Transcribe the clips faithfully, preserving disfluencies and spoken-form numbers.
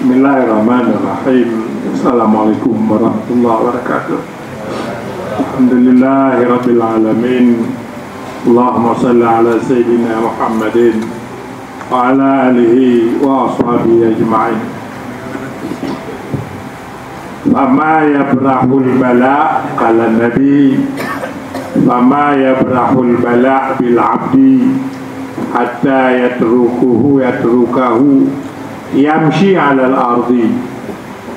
Bismillahirrahmanirrahim. Assalamualaikum warahmatullahi wabarakatuh. Alhamdulillahirabbil alamin. Allahumma shalli ala sayyidina Muhammadin wa ala alihi wa ashabihi ajma'in. Fama yabrahul bala, qala Nabi, fama yabrahul bala bil abdi hatta yatrukuhu, yatrukahu yamshi alal ardi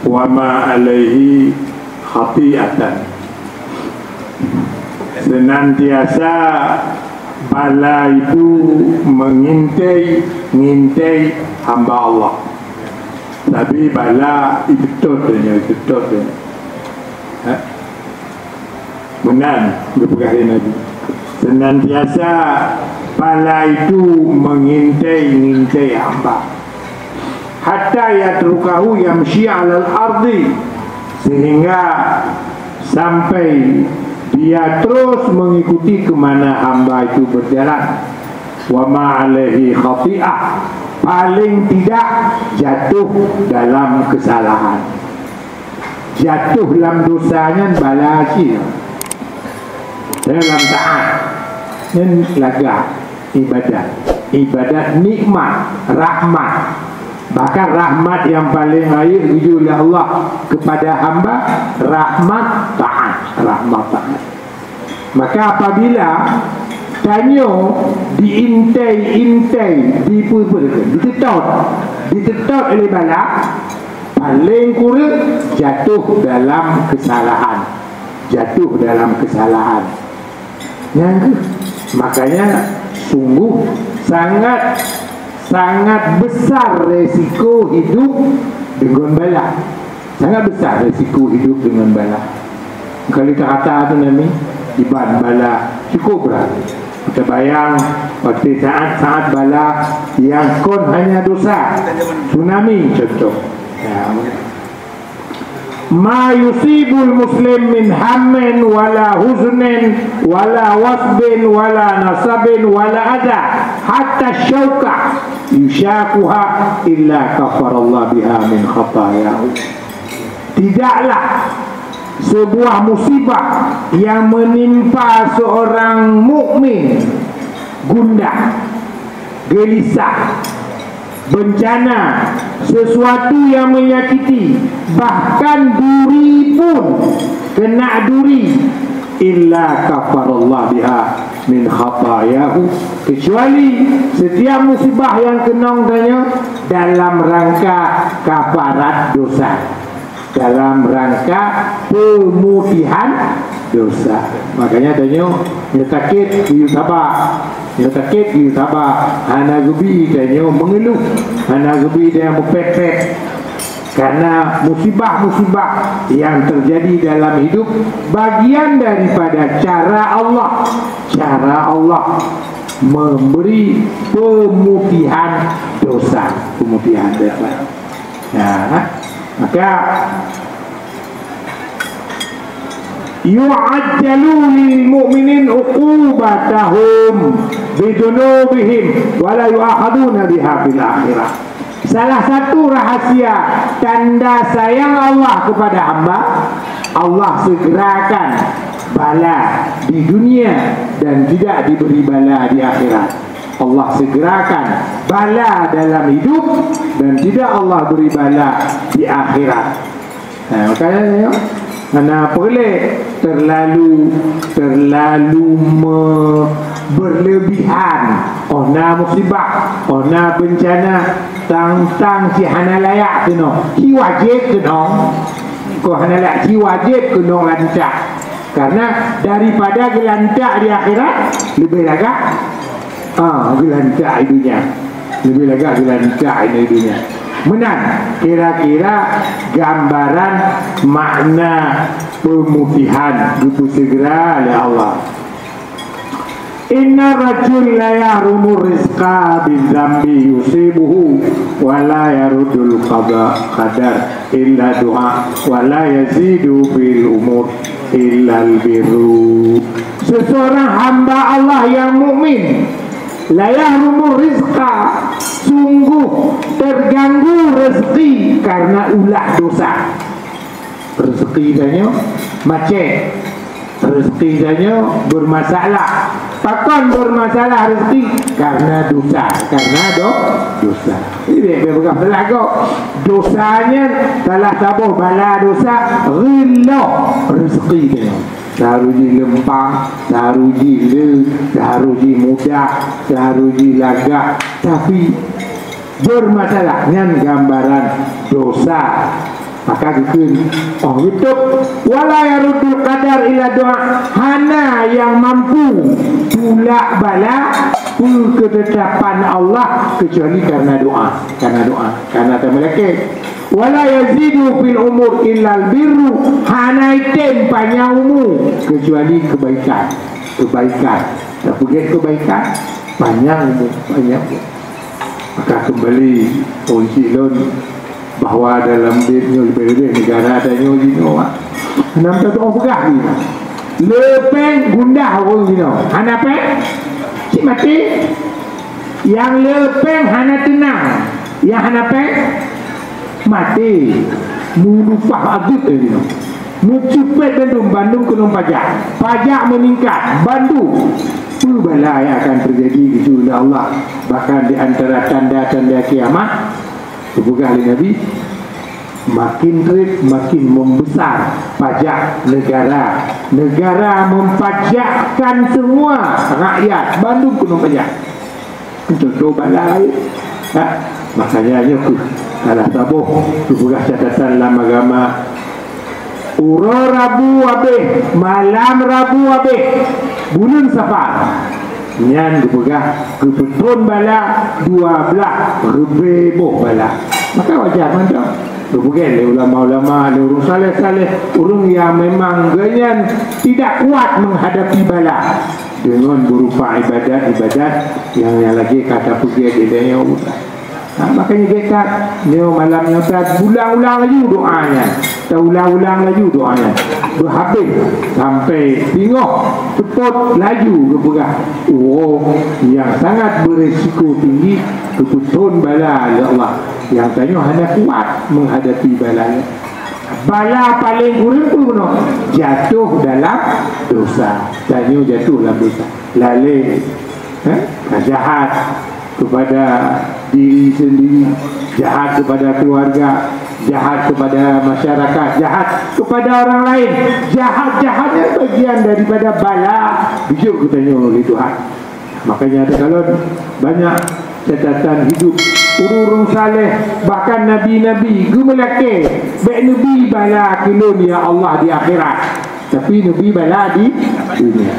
wa ma alaihi khati'atan. Senantiasa bala itu mengintai, ngintai hamba Allah. Tapi bala itu tot dia, itu tot dia. Ha? Meunan geupeugah lé Nabi. Senantiasa bala itu mengintai, ngintai hamba. Hatta yatrukahu yamshi alal ardi, sehingga sampai dia terus mengikuti ke mana hamba itu berjalan. Wa ma alaihi khati'ah, paling tidak jatuh dalam kesalahan. Jatuh lam dosa nyan bala cit. Dalam taat nyan lagak ibadat. Ibadat nikmat, rahmat. Bahkan rahmat yang paling rayeuk geujok lé Allah kepada hamba, rahmat taat, rahmat taat. Maka apabila tanyoe diintai-intai, dipeupeureukon, diteutot, diteutot oleh bala, paling kureueng jatuh dalam kesalahan. Jatuh dalam kesalahan. Nyan kheueh. Makanya sungguh sangat, sangat besar resiko hidup deungon bala. Sangat besar resiko hidup deungon bala. Kalau kata tu nami, iban bala cukup berat. Kita bayang, waktu saat-saat bala yang kon hanya dosa, tsunami contoh. Ya. Ma yusibul muslim min hammin wala huznin wala wasbin wala nasabin wala adha, hatta syauka yushakuha, illa kafarallah biha min khatayahu. Tidaklah sebuah musibah yang menimpa seorang mukmin gundah, gelisah, bencana, sesuatu yang menyakiti, bahkan duri pun kena duri, illa kafarallah biha min khatayahu, kecuali setiap musibah yang keunong tanyoe dalam rangka kafarat dosa, dalam rangka pemutihan dosa. Makanya tanyoe, nyoe sakét, geuyue saba. Nyoe sakét, geuyue saba. Hana geubi tanyoe mengeluh, hana geubi tanyoe meupet-pet. Karena musibah-musibah yang terjadi dalam hidup bagian daripada cara Allah, cara Allah memberi pemutihan dosa, pemutihan dosa. Ya, maka yu'ajjalu lil mu'minin uqubatahum bidunubihim wa la yu'akhaduna biha fil akhirah. Salah satu rahasia tanda sayang Allah kepada hamba, Allah segerakan bala di dunia dan tidak diberi bala di akhirat. Allah segerakan bala dalam hidup dan tidak Allah beri bala di akhirat. Nah, makanya, ya, hana peureulée terlalu, terlalu me-, berlebihan. Oh na musibah, oh na bencana, tang-tang ci hana layak keunoe, ci wajéb keunoe. Kok hana layak, ci wajéb keunoe rancak. Karena daripada geulantak di akhirat, leubeh lagak, ah, geulantak di dunia. Leubeh lagak geulantak di dunia. Meunan kira-kira gambaran makna pemutihan geupeusegera lé Allah. Inna rajul la yahrumu rizqa bidzambi yusibuhu wa la yaruddul qada, qadar illa du'a wa la yazidu fil umur illal birru. Seseorang hamba Allah yang mukmin La yahrumu rizqa, sungguh terganggu rezeki karena ulah dosa. Rezeki tanyoe macet, rezeki tanyoe bermasalah. Pakon bermasalah rezeki? Karena dosa, karena do-, dosa. Jadi, dia peugah salah kok. Dosa nyan salah saboh bala dosa, ghillah rezeki tanyoe. Seuharôh jih leumpang, seuharôh jih le, seuharôh jih mudah, seuharôh jih lagak, tapi bermasalah, nyan gambaran dosa. Maka geukheun, oh, beutôi, wala yaruddul qadar illa doa, hana nyang mampu tulak bala peukeuteutapan Allah keucuali karena doa, karena doa, karena tameulakée. Wala yazidu fil umur illal birru, hana item panyang umu keucuali kebaikan. Kebaikan. Tapeugét kebaikan, panyang umu, panyang umu. Maka kembali, oh, cit lôn, bahwa dalam deb nyoe leubeh-leubeh negara tanyoe jinoe, ah. Hana meututoe peugah jinoe. Le péng gundah ureuëng jinoe. Hana péng, cit maté. Nyang le péng hana teunang, nyang hana péng maté. Meulupah abit lé nyoe. Meucupet bandum, bandum keunong pajak. Pajak meuningkat, bandum. Peue bala nyang akan teujadi, geujok lé Allah. Bahkan di antara tanda-tanda kiamat, geupeugah lé Nabi, makin treb, makin membesar pajak negara. Negara mempajakkan semua rakyat, bandum keunong pajak. Contoh bala laén. Ha? Makanya nyoe keuh salah saboh geupeugah catatan lam agama. Uroe Rabu abéh, malam Rabu abéh, buleuen Safar. Nyan geupeugah geupeutrön bala dua blaih reubée boh bala. Maka wajar mantong. Geupeugah lé ulama-ulama, lé ureuëng saleh-saleh, ureuëng nyang memang geuhnyan tidak kuat menghadapi bala. Deungon beurupa ibadat-ibadat nyang, nyang lagée ka tapeugét di donya uroe. Ha, makanya gét that, nyoe malam nyoe that, ulang-ulang laju doa nyan. Taulang-ulang laju doa nyan. Beuhabéh sampai singoh seupôt laju geupeugah, uroe nyang sangat beresiko tinggi geupeutrön bala lé Allah, nyang tanyoe hana kuat menghadapi bala nyan. Bala paleng kureueng pun bunoe, jatuh dalam dosa. Tanyoe jatuh dalam dosa. Lalée, eh, jahat kepada diri sendiri, jahat kepada keluarga, jahat kepada masyarakat, jahat kepada orang lain. Jahat-jahatnya bagian daripada bala bijôk geutanyoe lé Tuhan. Makanya takalon banyak catatan hidup ureuëng-ureuëng saleh, bahkan nabi-nabi geumeulakée, "Bék neubi bala keu lôn, ya Allah, di akhirat." Tapi neubi bala di dunia.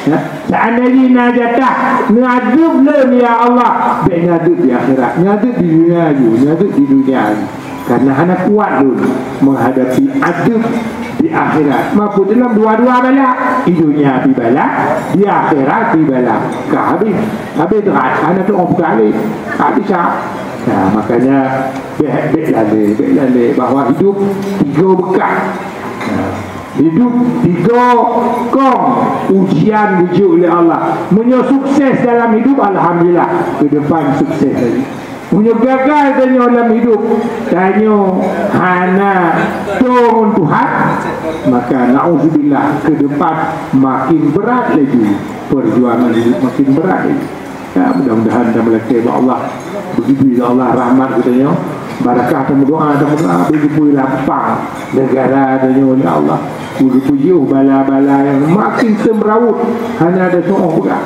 Ya, seandainya na jatah neuadeueb lôn, ya Allah, bék neuadeueb di akhirat, neuadeueb di dunia aju, neuadeueb di dunia aju. Karena hana kuat lôn menghadapi adeueb di akhirat. Maupun dalam dua-dua bala, di dunia pi bala, di akhirat pi bala. Ka habéh, habéh teurat, hana teuoh peugah lé. Habéh sa. Nah, makanya bék, bék lalée, bék lalée bahwa hidup tiga beukah. Nah, hidup tiga kong ujian geujok lé Allah. Meunyoe sukses dalam hidup, alhamdulillah, ke depan sukses lagi. Meunyoe gagal tanyoe lam hidup, tanyoe hana toe ngon Tuhan, maka naudzubillah, ke depan makin berat lagi, perjuangan hidup makin berat lagi. Ya, mudah-mudahan tameulakée bak Allah, beujibri lé Allah rahmat geutanyoe, barakah tameudoa, tameudoa, beujibri lapang negara tanyoe, ya Allah. Beujibri bala-bala nyang makin seumeuraut, hana ada soe peugah.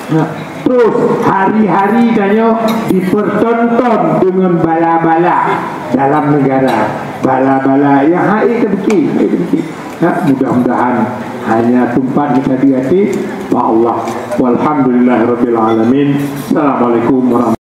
Nah, terus hari-hari tanyoe dipertonton dengan bala-bala dalam negara. Bala-bala nyang hai teupiké, hai teupiké. Nah, mudah-mudahan hanya teumpat kita di hati. Wa Allah. Walhamdulillahirabbil alamin. Assalamualaikum warahmatullahi